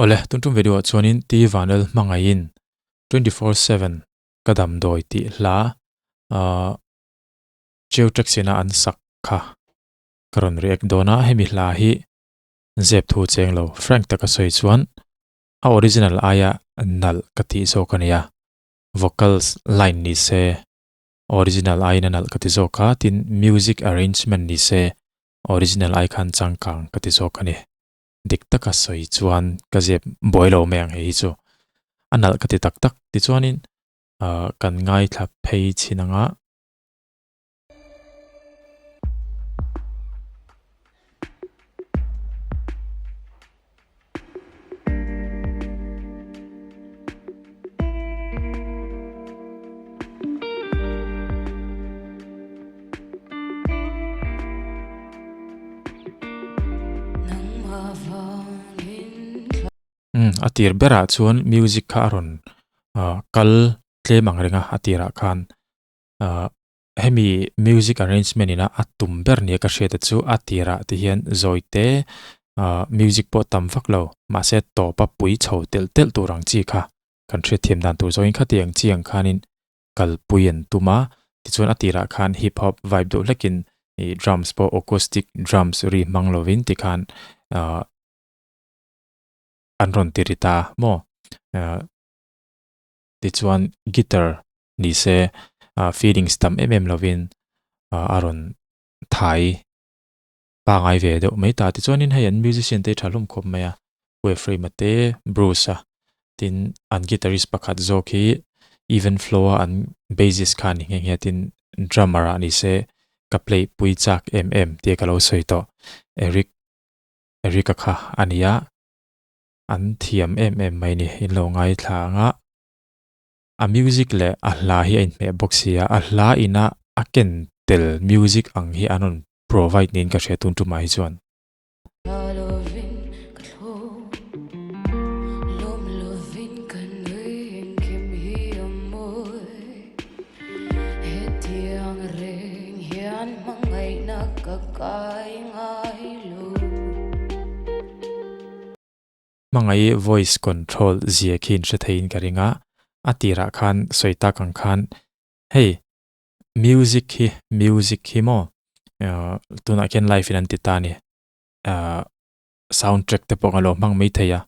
Awle, tun tum video ah chuanin T Vanel hmangaihin 24/7 ka damdawi tih hla ahh Cheu Taxi-na an sak kha ka rawn react dawn a, hemi hla hi zep thu cheng lo frank taka sawi chuan a original aia nalh ka tih zawk a nia, vocals line ni se original aiin a nalh ka ti zawk a, tin music arrangement ni se original ai khan changkang ka ti zawk a ni. Dik taka sawi chuan ka zep buai lo mai ang hei hi chu a nalh ka ti tak tak tichuanin ah kan ngaithla phei chhin ang a. A tir berah chuan music kha a rawn kal tlem ang reng a, a tirah khan hemi music arrangement ina a tum ber nia ka hriat te chu a tirah te hian zawi te music pawh tam vak lo mahse tawpa pui chho telh telh tur ang chi kha kan hriatthiam dan tur zawngin khatiang chiang khanin kalpui an tum a, tichuan a tirah khan hip hop vibe deuh hlekin ih drums pawh acoustic drums ri hmang lovin tikhan ahh an rawn ti ri ta maw ahh tichuan guitar ni se ah feelings tam em em lovin ah a rawn thai pangai ve deuh mai ta. Tichuanin hei an musician te hi tha hlawm khawp mai a, Ephraim-a te, Bruce-a tin an guitarist pakhat zawk hi Even Flow-a an bassist kha a ni nghe nghe tin drummer ah ni se ka play pui chak em em tia ka lo sawi tawh Eric Eric-a kha a ni a, an thiam em em mai ni in lo ngaithla ang a, a music leh a hla hi a inhmeh bawk si a, a hla ina a ken tel music ang hi an rawn provide niin ka hria tun tumah hi chuan. Hmangaih voice control zia khi in hre theiin ka ring a, a tirah khan sawi tak ang khan hei music hi music hi maw tunah khian live in an ti ta a ni sound track te pawh ka lo hmang mai thei a,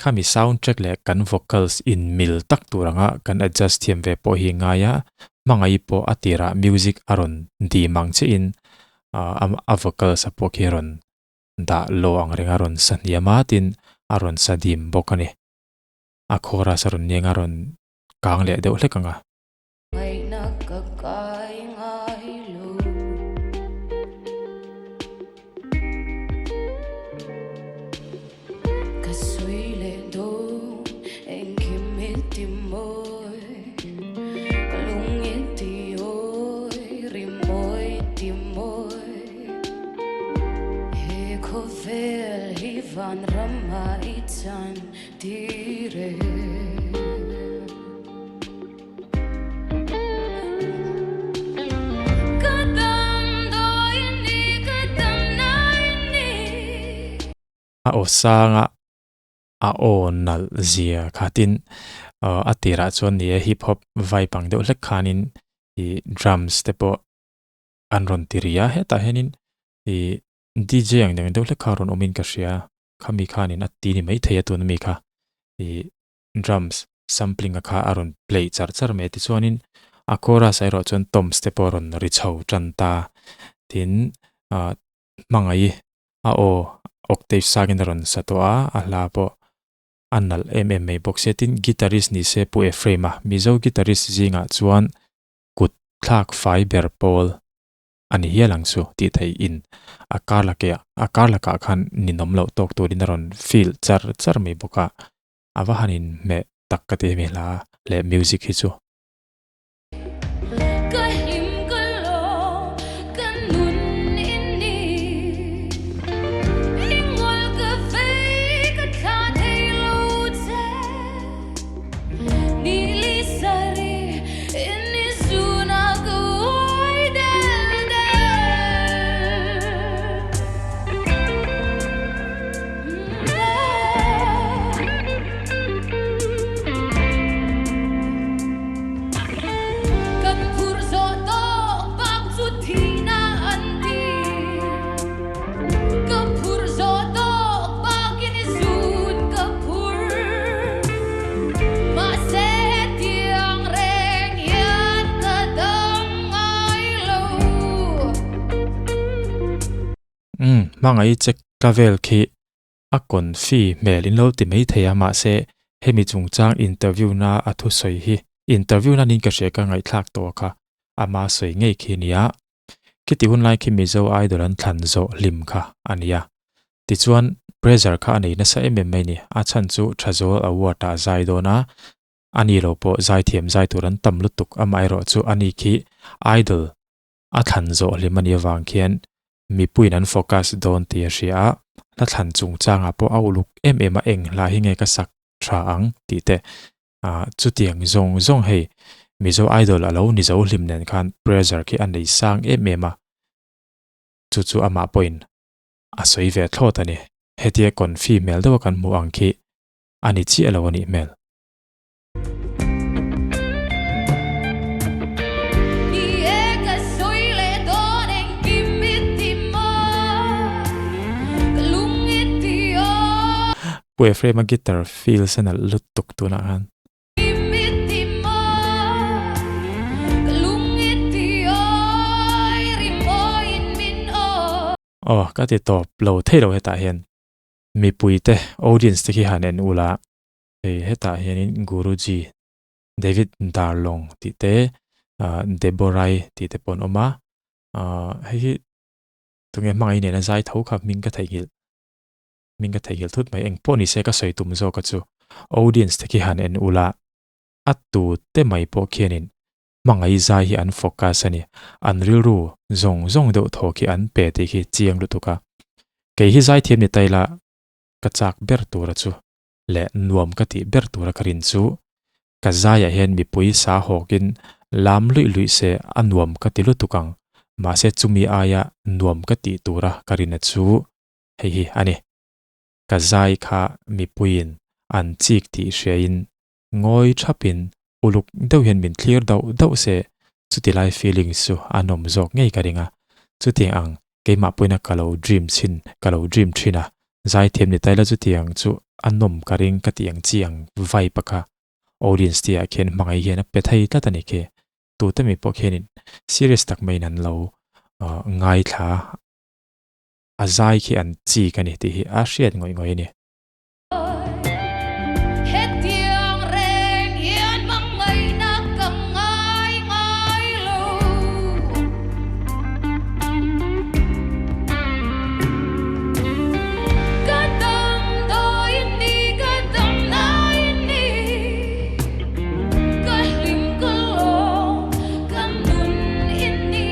khami sound track leh kan vocals in mil tak tur anga kan adjust thiam ve pawh hi ngai a, hmangaih pawh a tirah music a rawn dim ang chiahin a vocals a pawh khi a rawn dah lo ang reng a rawn sa hniam a tin a rawn sa dim bawk a ni. A chorus a rawn niang a rawn kang leh deuh hlek ang a. Ngaihna ka kai ngai lo. Ka sawi leh dawn engkim i ti mawi Ka lung i ti awi rimawi ti mawi. He khawvel hi vanram ah i chan tir e. Ka damdawi ni, ka damna ni. A aw sanga a aw nalh zia kha tin a tirah chuan ni e hip hop vibe ang deuh hlek khanin ih drums te pawh an rawn ti ri a hetah hianin ih DJ ang deuh deuh hlek kha a rawn awmin ka hria khami khanin a ti ni maithei a tuna mi kha ih drums sampling a kha a rawn play char char mai a tichuanin a chorus ah erawh chuan toms te pawh a rawn ri chho tan ta tin ah hmangaih a aw octave sangin a rawn sa tawh a a hla pawh a nalh em em mai bawk sia tin guitarist ni se Pu Ephraim a Mizo guitarist zingah chuan kut thlak fai ber pawl a ni hial ang chu tih theih in a kar lake a kar lakah khan ninawm loh tawk turin a rawn feel char char mai bawk a, a va han inhmeh tak ka ti hemi hla leh music hi chu. Ka hlim ka lawm ka nun i ni I ngawl ka vei ka thla thei lo che. Hmangaih che ka vel khi a confi hmel in lo ti mai thei a mahse hemi chungchang interview na a thusawi hi interview na niin ka hria ka ngaihthlak tawh kha ama sawi ngei khi nia. Khiti hun lai khi Mizo Idol an thlan zawh hlim kha a nia. Tichuan pressure kha a nei nasa em em mai ni a chhan chu Thazawl Award ah zai dawn a a ni lo pawh zaithiam zai tur an tam lutuk amaherawh chu a ni khi Idol a thlan zawh hlim a nih avang khian mipuiin an focus dawn tih a hria a, hla thlan chungchangah pawh a uluk em em a eng hla hi nge ka sak tha ang tih te ah chutiang zawng zawng hei Mizo Idol a lo ni zo hlim nen khan pressure khi a nei sang em em a, chu chu amah pawhin a sawi ve thlawt a ni. Hetia confi hmel deuha kan hmuh ang khi a ni chiah lo a nih hmel. Pu Ephraim-a guitar feel se nalh lutuk tunah khan. Aw ka ti tawp lo thei lo hetah hian mipuite audience te khi han en ula Hei hetah hianin Guruji David Darlong tih te ah Deborai tih te pawh an awm a, ah hei hi tunge hmangaih nena zai tho kha hming ka theihnghilh hming ka theihnghilh thut mai engpawh ni se ka sawi tum zawk a chu audience te khi han en ula a tu te mai pawh khianin hmangaih zai hi an focus a ni an rilru zawng zawng deuh thaw khi an pe tih khi chiang lutuk a kei hi zaithiam ni ta ila ka chak ber tura chu. leh nuam ka tih ber tura ka rin chu ka zaiah hian mipui sa hawkin lam luih luih se a nuam ka ti lutuk ang, mahse chumi aia nuam ka tih tura ka rin a chu hei hi a ni. Ka zai kha mipuiin an chik tih hriain ngawi thapin uluk deuh hian min thlir dauh dauh se chuti lai feelings chu a nawm zawk ngei ka ring a, chutiang ang keimah pawhin ka lo dream chhin ka lo dream thin a, zaithiam ni taila chutiang chu a nawm ka ring ka tih ang chi ang vibe a kha audience te ah khian hmangaih hian a pe thei tlat a ni khi, tute mi pawh khianin serious tak maiin an lo ngaithla a zai khi an chik a ni tih hi a hriat ngawih ngawih a ni. Hetiang reng hian hmangaihna ka ngai ngai lo. Ka dam dawiin ni, ka dam laiin ni, ka hlim ka lawm, ka nun in ni.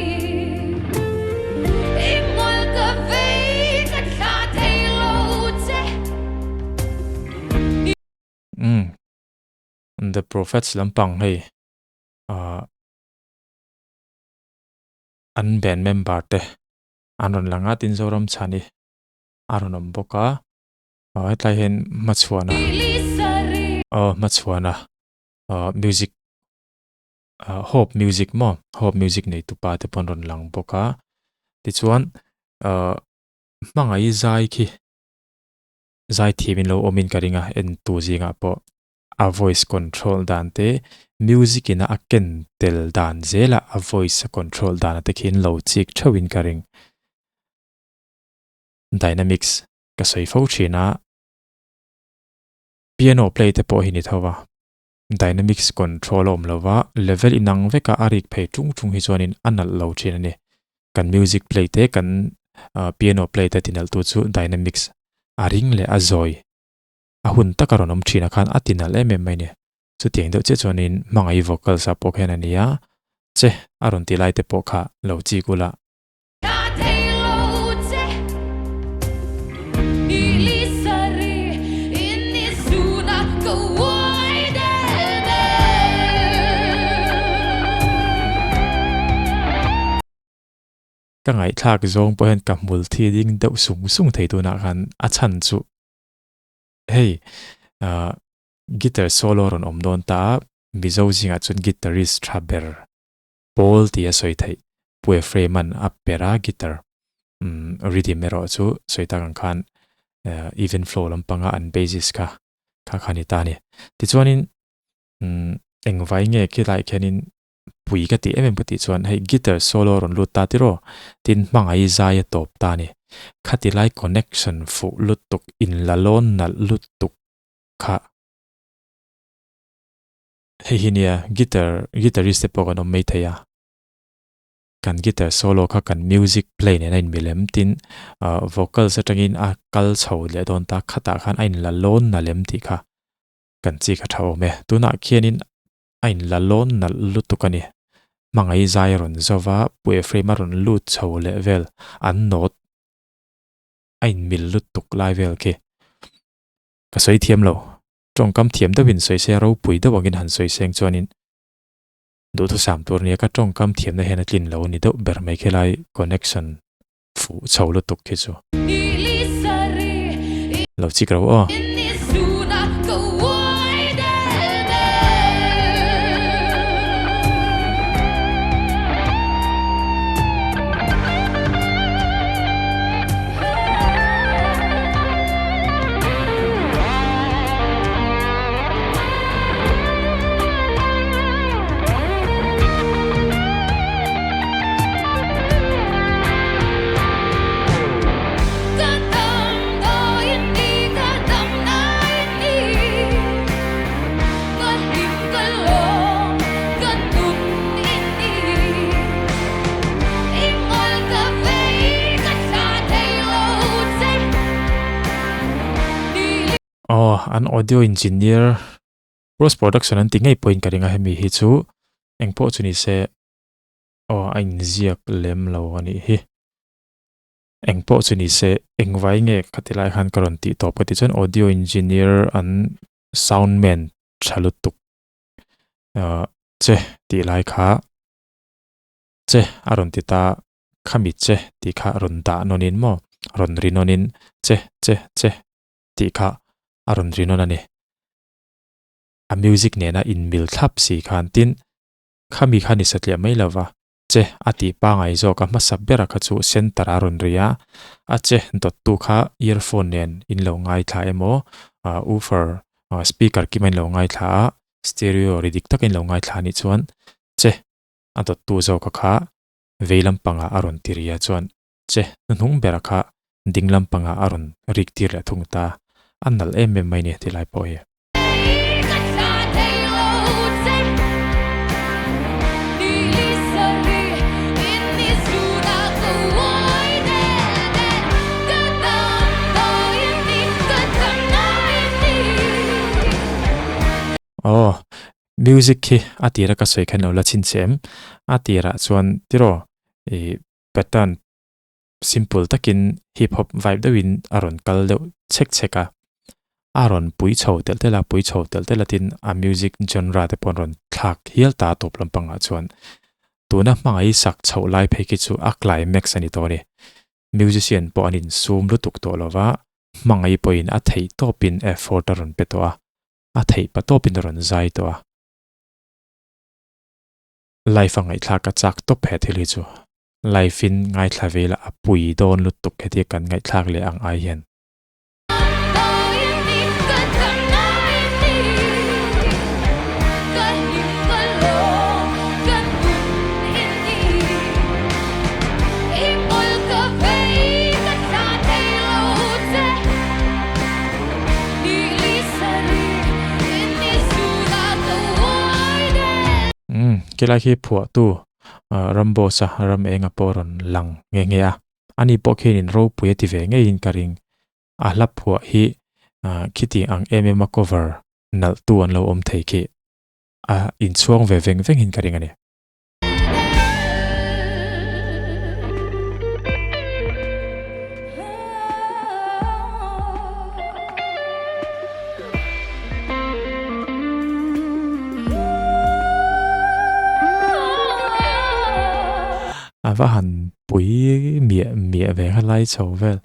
I hmul ka vei, ka thlah thei lo che. Umm The Prophets lampang hei ah an band member te an rawn lang a tin Zoram chhani a rawn awm bawk a ah hetlai hian hmachhuana aw hmachhuana ah music ah Hope Music maw Hope Music nei tupa te pawh an rawn lang bawk a tichuan ah hmangaih zai khi Zaithiam in lo awm in ka ring a, entu zingah pawh a voice control dan te, music in a a ken tel dan zela a voice a control dan a te khi in lo chik theuh in ka ring. Dynamics ka sawi fo thin a, piano play te pawh hi ni tho a, dynamics control a awm lo va, level inang veka a rik phei tung tung hi chuanin a nalh lo thin a ni. Kan music play te, kan piano play te tinalh tu chu dynamics a ring leh a zawi a hun taka rawn awm thin a khan a tinalh em em mai a ni. Chutiang deuh chiah chuanin hmangaih vocals ah pawh khian a ni a, che a rawn ti lai te pawh kha lo chik ula. Ka ngaihthlak zawng pawh hian ka hmul thi ding deuh sung sung thei tunah khan a chhan chu hei ah guitar solo rawn awm dawn ta a Mizo zingah chuan guitarist tha ber pawl tih a sawi theih Pu Ephraim-a'n a per a guitar umm rhythm erawh chu sawi tak ang khan even flow lampanga an bassist kha kha kha a ni ta a ni. Tichuanin umm engvai nge khilaiah khianin pui ka tih em em ka tih chuan hei guitar solo rawn lut ta tiraw tin hmangaih zai a tawp ta a ni. Khati lai connection fuh lutuk inla lawn nalh lutuk kha. Hei hi nia guitar guitarist te pawh kan awm mai thei a. Kan guitar solo kha kan music play nen a inmil em tin vocals atangin a kal chho leh dawn ta khatah khan a inla lawn nalh em tih kha kan chik a tha awm e. Tunah khianin a inla lawn nalh lutuk a ni. Hmangaih zai a rawn zova Pu Ephraim a rawn lut chho leh vel an note a inmil lutuk lai vel khi ka sawi thiam lo. Tawngkam thiam deuhin sawi se ropui deuh angin han sawi seng chuanin duhthusam tur nia ka tawngkam thiamna hian a tlin lo a ni deuh ber mai khilai connection fuh chho lutuk khi chu. Lo chik ro aw. Aw, an audio engineer post production an ti ngei pawhin ka ring a hemi hi chu engpawh chu ni se aw a inziak lem lo a nih hi. Engpawh chu ni se engvai nge khati lai khan ka rawn tih tawp ka tih chuan audio engineer an sound man tha lutuk che tih lai kha che a rawn ti ta khami che tih kha rawn dah nawnin maw rawn ri nawnin che che che tih kha a rawn ri nawn a ni. A music nena inmil thlap si khan tin khami kha ni satliah mai lova che a tih pangai zawk a hmasa bera kha chu center a rawn ri a, a che dawttu kha earphone nen in lo ngaithla emaw woofer speaker kim a in lo ngaithla a stereo ri dik tak in lo ngaithla a nih chuan che a dawttu zawka kha vei lampangah a rawn ti ri a chuan che hnuhnung bera kha ding lampangah a rawn rik tir leh thung ta a nalh em em mai ni tilai pawh hi. Aw music khi a tira ka sawi khan lo la chhinchhe em a tirah chuan tiraw ih pattern simple takin hip hop vibe deuhin a rawn kal deuh chhek chhek a a rawn pui chho telh telh a pui chho telh telh a tin a music genre te pawh an rawn thlak hial ta a tawp lampangah chuan tuna hmangaih sak chhoh lai phei khi chu a climax a ni tawh a ni musician pawh an insum lutuk tawh lova hmangaih pawhin a theih tawpin effort a rawn pe tawh a a theih pa tawpin a rawn zai tawh a. Live a ngaihthlak a chak tawp he thil hi chu. Live in ngaithla ve ila a pui dawn lutuk hetia kan ngaihthlak leh ang ai hian. Umm khilai khi phuahtu Ramboss a ram enga pawh rawn lang nghe nghe a, ani pawh khianin ropui a ti ve ngeiin ka ring. A hla phuah hi khiti ang em em a cover nalh tu an lo awm thei khi a inchhuang ve veng vengin ka ring a ni. A va han pui miah miah ve kha lai chho vel.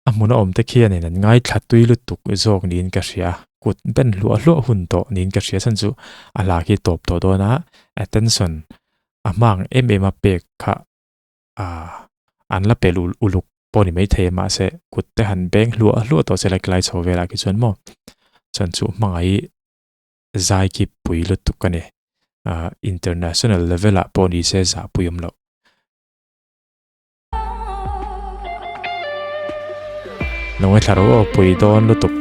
A hmun a awm te khianin an ngaithla tui lutuk zawk niin ka hria. Kut ben hluah hluah hun tawh niin ka hria chhan chu a hla khi tawp tawh dawn a, attention a hmang em em a pek kha ah an la pel uluk pawh ni maithei a mahse kut te han beng hluah hluah tawh se like lai chho velah khi chuan maw chuan chu hmangaih zai khi pui lutuk a ni ah international level ah pawh ni se zah pui awm loh. Lo ngaithla ro aw pui dawn lutuk.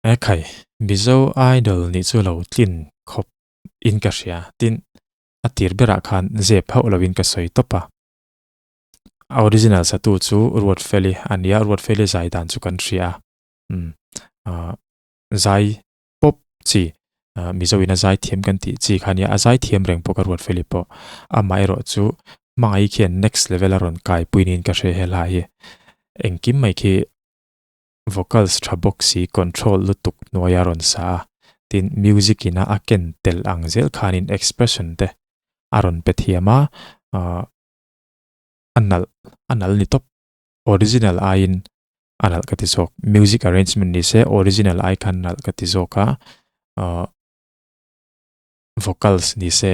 Ekhai, Mizo Idol nih chu lo tlin khawp in ka hria. Tin, a tir berah khan zep hauh lovin ka sawi tawp a. A original satu chu Ruatfeli a nia, Ruatfeli zai dan chu kan hria a. Umm, zai pawp chi, Mizo in a zai thiam kan tih chi kha nia, a zai thiam reng bawk a Ruatfeli pawh. Amaherawh chu hmangaih khian next level a rawn kai pui niin ka hre he hla hi. Engkim mai khi vocals tha bawk si control lutuk hnuai a rawn sa a, tin music ina a ken tel ang zel khanin expression te a rawn pe thiam a, ahh a nalh a nalh ni tawp original aiin a nalh ka ti zawk music arrangement ni se original ai khan nalh ka ti zawk a, ahh vocals ni se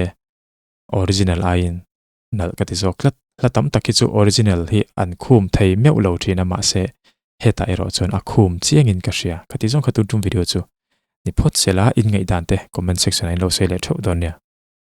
original aiin nalh ka ti zawk tlat. Hla tam tak hi chu original hi an khum thei meuh lo thin a mahse hetah erawh chuan a khum chiangin ka hria. Khati zawng kha tun tum video chu ni phawt sela in ngaihdan te comment section ah in lo sawi leh theuh dawn nia.